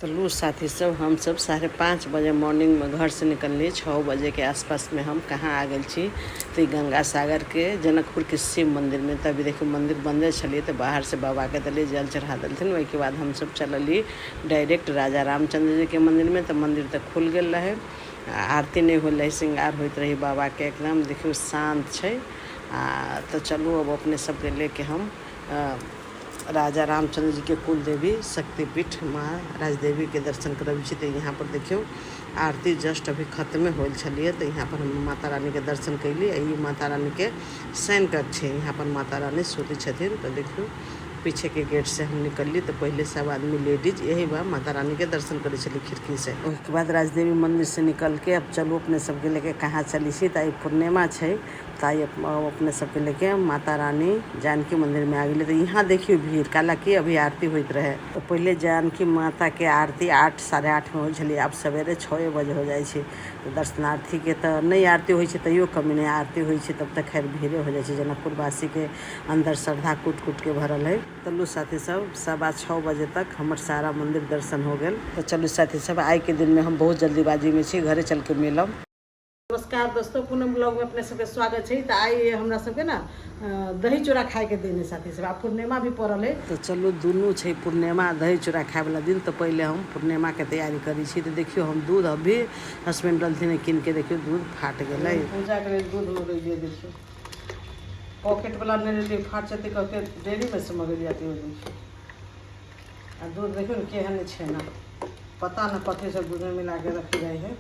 तो लू साथी सब, हम सब 5:30 बजे मॉर्निंग में घर से निकलली। 6 बजे के आसपास में हम कहाँ आ गए छी तो गंगा सागर के जनकपुर के शिव मंदिर में। तभी देखियो मंदिर बंदे छलिए तो बाहर से बाबा के दिलिए जल चढ़ा देलथिन। ओहिके बाद हम सब चलली डायरेक्ट राजा रामचंद्र जी के मंदिर में। तो मंदिर तो खुल गेल रहे, आरती नहीं होल रहे, श्रृंगार होइत रही बाबा के। एकदम देखियो शांत छै। आ तो चलू अब अपने सबके लेके हम राजा रामचंद्र जी के कुल देवी शक्तिपीठ माँ राजदेवी के दर्शन करबै छी। तो यहाँ पर देखियो आरती जस्ट अभी खत्मे होल छलिए तो यहाँ पर हम माता रानी के दर्शन कैली। ई माता रानी के शयन कक्ष छै, यहाँ पर माता रानी सुतै छथिन। तो देखियो पीछे के गेट से हम निकलली तो पहले सब आदमी लेडीज यही बा माता रानी के दर्शन करै छली खिड़की से। ओहिके बाद राजदेवी मंदिर से निकल के अब चलू अपने सबके लेके कहाँ चली छी। तो आई पूर्णिमा छै तो आई अपने सबके लेके माता रानी जानकी मंदिर में आ गेली। तो यहाँ देखियो भीड़, कालाकि अभी आरती होइत रहे। तो पहले जानकी माता के आरती 8 8:30 में होइ छलै, आब सवेरे 6 बजे हो जाइ छै। तो दर्शनार्थी के तो नहीं आरती होइ छै तैयो कमी नहीं, आरती होइ छै तब तक खैर भीड़े हो जाइ छै। जनकपुरवासी के अंदर श्रद्धा कूट कूट के भरल है। चलू साथी सब, 6:15 बजे तक हमर सारा मंदिर दर्शन हो गेल। तो चलू साथी सब, आइ के दिन में हम बहुत जल्दीबाजी में छी, घरे चल के मिलब। नमस्कार दोस्तों, पूनम ब्लॉग में अपने सबके स्वागत छै। तो आइ हमरा सबके ना दही चूड़ा खाए के दिन है साथी सब, आ पूर्णिमा भी पड़ल है। तो चलू दुनू छै पूर्णिमा दही चूड़ा खाए वाला दिन। तो पहले हम पूर्णिमा के तैयारी करै छी। तो देखियो हम दूध अभी हस्बैंड रहलथिन कीन के, देखियो दूध फाट गेलै। पूजा के लेल दूध मंगेलियै, देखियो पॉकेट वाला नहीं लेलियै, फाट जेतै कह के डेयरी में से मंगेलियै। देखियो आ दूध देखियो ने केहन छै ना, पता न कथी सब दूध में मिला के रखी जाइ है।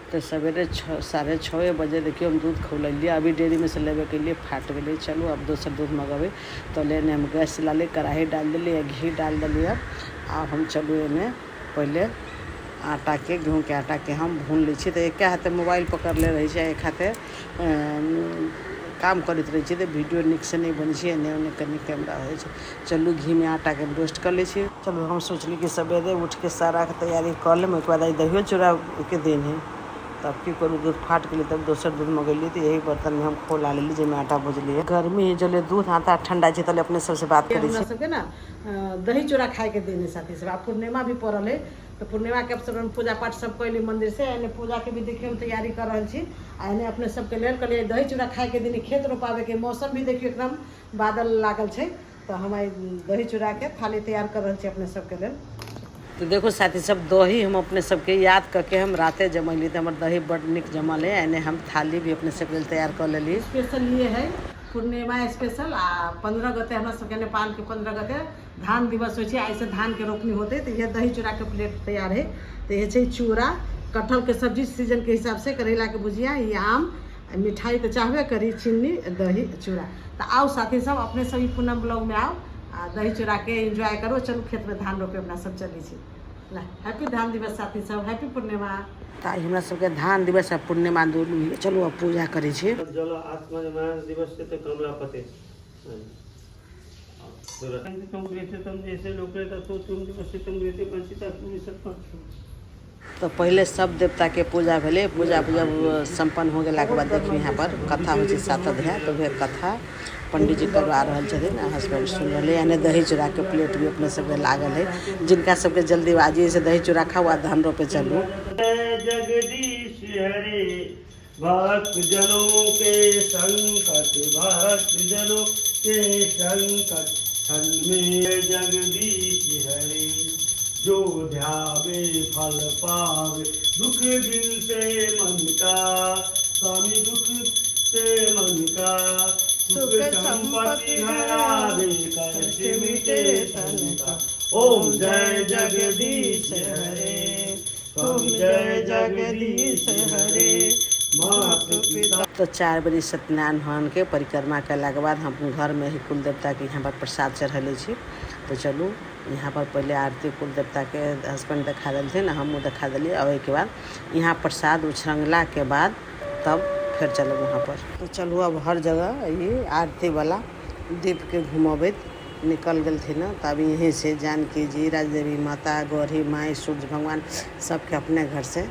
तो सवेरे 6 6:30 बजे देखियो हम दूध खौललियै, अभी डेयरी में से लेबे के लिए फाट गेलै। चलू अब दोसर दूध मँगेबै। तो लेने हम गैस जला ली, कढ़ाई डाल देलियै, घी डाल देलियै। आब हम चलू एहिमे पहिले आटा के, गेहूँ के आटा के हम भून लै छियै। तऽ एके हाथे मोबाइल पकड़ले रहै छै, एक हाथे काम करैत रहै छियै, तऽ वीडियो नीकसँ नहि बनै छै। एन्ने ओन्ने कनि कैमरा होइ छै। चलू घीमे आटाके रोस्ट कऽ लै छियै। चलू हम सोचली कि सवेरे उठिके साराके तैयारी कऽ लेब, ओहिके बाद आइ दहियो चूड़ाके दिन हइ। तब की करू, दूध फाटि गेलै, तब दोसर दूध मँगेलियै। तऽ यही बर्तनमे हम खोला लेली जाहिमे आटा भुजलियै। गर्मी हइ, जले दूध आटा ठण्डा छै तले अपने सबसँ बात करै छी। सबके ना दही चूड़ा खाइके दिन है साथी सब, आ पूर्णिमा भी पड़ल है। तो पूर्णिमा के अवसर पर पूजा पाठ सब कैली मंदिर से। एने पूजा के भी देखियो हम तैयारी कर रहल छी। आ एने अपने सबके लेल कहलियै दही चूड़ा खाइके दिन, खेत रोपाबे के मौसम भी देखियो एकदम बादल लागल छै। तो हम आइ दही चूड़ा के थाली तैयार कर रहल छी अपने सबके लेल। तो देखो साथी सब, दही हम अपने सबके याद करके हम राते जमैली, तो हमर दही बड नीक जमल है। एने हम थाली भी अपने सबके लेल तैयार कर लेली। स्पेशल ये है पूर्णिमा स्पेशल। आ 15 गते हमरा सबके नेपाल के 15 गते धान दिवस होइ छै, आइ से धान के रोपनी होते। तो यह दही चूड़ा के प्लेट तैयार है। तो यह छै चूड़ा, कटहल के सब्जी सीजन के हिसाब से, करेला के भुजिया, ये आम, मिठाई तो चाहबे करी, चीनी, दही चूड़ा। तो आओ साथी सब, अपने सब ई पूनम ब्लॉग में आओ आ दही चूड़ा के एंजॉय करो। चलू खेत में धान रोपे अपना सब चलै छी। हैप्पी धान दिवस साथी सब, हैप्पी पूर्णिमा। तऽ आइ हमरा सबके धान दिवस आ पूर्णिमा दुनू। चलू आब पूजा करै छी। जल आत्मजमान दिवस से तो कमलापति तो पहले सब देवता के पूजा भेलै। पूजा जब सम्पन्न हो गेलाके बाद देखियौ यहाँ पर कथा होइ छै 7 अध्याय। तऽ वएह कथा पंडीजी करवा रहल छथिन आ हस्बैंड सुनि रहलै। यानी दही चूड़ाके प्लेट भी अपने सबके लागल है। जिनका सबके जल्दीबाजी है से दही चूड़ा खाउ आ धान रोपे चलू। जगदीश हरे भक्त जनों के संकट, भक्त जनों के संकट क्षण में जगदीश हरे। जो ध्यावे फल पावे, दुख दिल से मन का, स्वामी दुख से मन का, सुख संपत्ति हरावे, कष्ट मिटे तन का। ओम जय जगदीश हरे, ओम जय जगदीश हरे। मात पिता। तो 4 बजे सत्यनारायण भगवान के परिक्रमा कयलाके बाद हम घर में ही कुल देवता के यहाँ पर प्रसाद चढ़ेले छी। तो चलू यहाँ पर पहले आरती कुल देवता के हस्बैंड देखा देलथिन, हमहूँ देखा देलियै। और ओहिके बाद यहाँ प्रसाद उछरंगला के बाद तब फेर चलब वहाँ पर। तो चलू अब हर जगह ये आरती वाला दीप के घुमबैत निकल गेलथिन। तब यहीं से जानकी जी, राजदेवी माता, गौरी माई, सूर्य भगवान सबके अपने घर से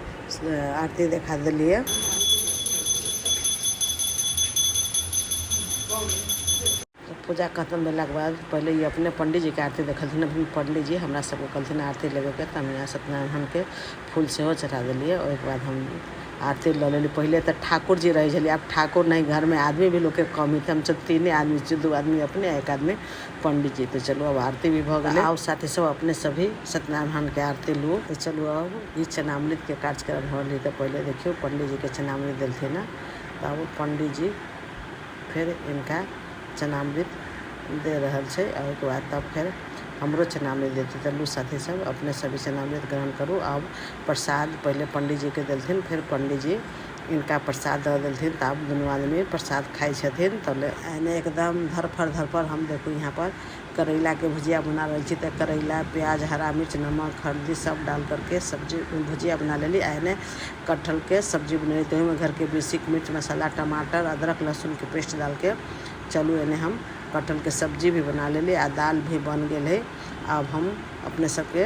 आरती देखा देलियै। तो पूजा खत्म भेलाके बाद पहिले ई अपने पंडीजीके आरती देखलथिन। फिर पंडीजी हमरा सबके कहलथिन आरती लेबेके, तऽ हम यहाँ सत्यनारायणके फूल सेहो चढ़ा देलियै। ओहिके बाद हम आरती लऽ लेली। पहिले तऽ ठाकुर जी रहै छलियै, आब ठाकुर नहि, घरमे आदमी भी लोकके कम है, तऽ हमसब 3 आदमी छियै, 2 आदमी अपने, 1 आदमी पंडीजी। तऽ चलू अब आरती भी भऽ गेलै। आउ साथी सब अपने सब भी सत्यनारायणके आरती लू। तऽ चलू अब ई चनामृतके कार्यक्रम हो रहलै। तऽ पहिले देखियौ पंडीजीके चनामृत देलथिन हँ, तब पंडीजी फेर इनका चनामृत दे रहल छै। आ ओहिके बाद तब फेर हमरो चनामृत देतै। तऽ लू साथी सब अपने सब भी चनामृत ग्रहण करू। आब प्रसाद पहिले पंडीजीके देलथिन, फेर पंडीजी इनका प्रसाद दऽ देलथिन, तऽ आब दुनू आदमी प्रसाद खाइ छथिन। तऽ एहने एकदम धरफड़ धरफड़ हम देखू यहाँ पर करैलाके भुजिया बना रहल छी। तऽ करैला, प्याज, हरा मिर्च, नमक, हल्दी सब डाल करके सब्जी भुजिया बना लेली। आ एने कटहलके सब्जी बनेली, तऽ ओहिमे घरके बेसिक मिर्च मसाला, टमाटर, अदरक, लहसुनके पेस्ट डालके चलू एने हम कटहलके सब्जी भी बना लेली आ दालि भी बन गेल है। आब हम अपने सबके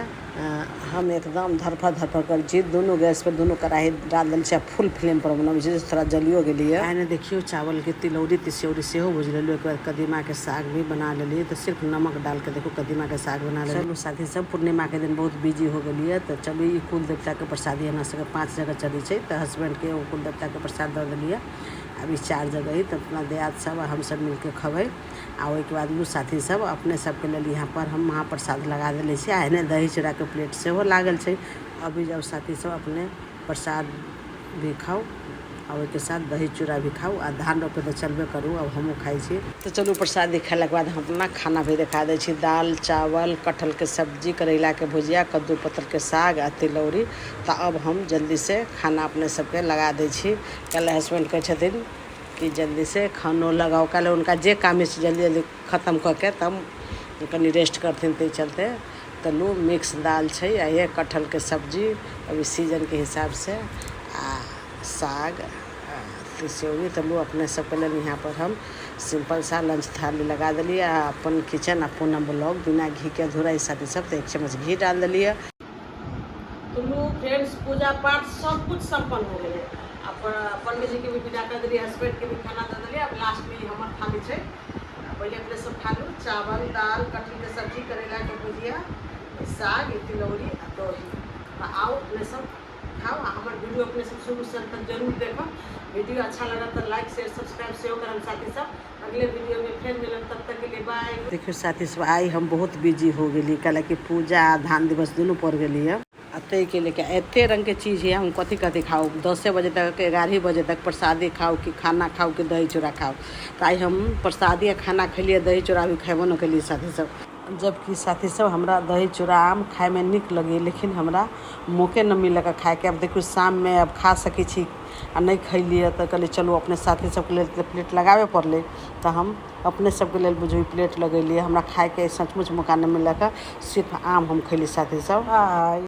हम एकदम धरफड़ धरफड़ करै छी। दुनू गैस पर दुनू कढ़ाई डाल देने छी आ फुल फ्लेम पर बनबै छी, थोड़ा जलियो गेलियै। एने देखियौ चावलके तिलौरी तिसियौरी सेहो भुजि लेलियै। ओहिके बाद कदीमाके साग भी बना लेलियै, तऽ सिर्फ नमक डालके देखू कदीमाके साग बना लेलियै। चलू साथी सब पूर्णिमाके दिन बहुत बिजी हो गेलियै। तऽ चलू ई कुल देवताके प्रसादी हमरा सबके 5 जगह चलै छै, तऽ हसबैंडके एगो कुल देवताके प्रसाद दऽ देलियै। अभी 4 जगह है, तऽ अपना दियाद सब हमसब मिलके खबै। आ ओहिके बाद लू साथी सब अपने सबके लेल यहाँ पर हम महाप्रसाद लगा देले छी। आ एने दही चूड़ाके प्लेट सेहो लागल छै। अभी जाउ साथी सब अपने प्रसाद भी खाउ आ ओहिके साथ दही चूड़ा भी खाउ। आ धान रोपे तऽ चलबे करू, अब हमहूँ खाइ छी। तऽ चलू प्रसादी खेलाके बाद हम अपना खाना भी देखा दै छी। दालि, चावल, कटहलके सब्जी, करैलाके भुजिया, कद्दू पत्तलके साग आ तिलौरी। तऽ अब हम जल्दीसँ खाना अपने सबके लगा दै छी। काल्हि हसबैंड कहै छथिन कि जल्दीसँ खानो लगाउ, काल्हि हुनका जे काम होइ छै जल्दी जल्दी खतम कऽ के तब कनि रेस्ट करथिन, ताहि चलते। तऽ लू मिक्स दालि छै आ इएह कटहलके सब्जी अभी सीजनके हिसाबसँ आ साग तिसियौरी। तऽ लू अपने सबके लेल यहाँ पर हम सिंपल सा लंच थाली लगा देलियै। आ अपन किचन आ पूनम ब्लॉग बिना घीके अधूरा साथी सब, तऽ 1 चम्मच घी डाल देलियै। तो लू फ्रेंड्स पूजा पाठ सब कुछ संपन्न हो गेलै। अब पंडीजी के भी विदा कर देलियै, हसबैंड के भी खाना दे देलियै। अब लास्ट में हमर थाली छै, पहिले अपने सब खा लू। चावल, दाल, कटहल के सब्जी, करैला के भुजिया, साग, तिलौरी आ दही। तऽ आउ अपने सब खाउ। आ हमर वीडियो अपने सब शुरू से अंत तक जरूर देखब। वीडियो अच्छा लगत तऽ लाइक शेयर सब्सक्राइब सेहो करब साथी सब। अगले वीडियो में फिर मिलब, तब तक के लिए बाय। देखियौ साथी सब आइ हम बहुत बिजी हो गेली, कैलाकि पूजा आ धान दिवस दुनू पड़ गेली है। आ ताहिके लेके एते रंगके चीज है, हम कथी कथी खाउ। 10 बजे तक 11 बजे तक प्रसादी खाउ कि खाना खाउ कि दही चूड़ा खाउ। तऽ आइ हम प्रसादी आ खाना खेलियै, दही चूड़ा भी खेबो नहि केलियै साथी सब। जबकि साथी सब हमरा दही चूड़ा आम खाइमे नीक लगैए, लेकिन हमरा मौके नहि मिललक खाइके। आब देखियौ शाममे आब खा सकै छी आ नहि खैलियै, तऽ कहलियै चलू अपने साथी सबके लेल तऽ प्लेट लगाबे पड़लै। तऽ हम अपने सबके लेल बुझू प्लेट लगेलियै। हमरा खाइके सचमुच मौका नहि मिललक, सिर्फ आम हम खैली साथी सब। बाय।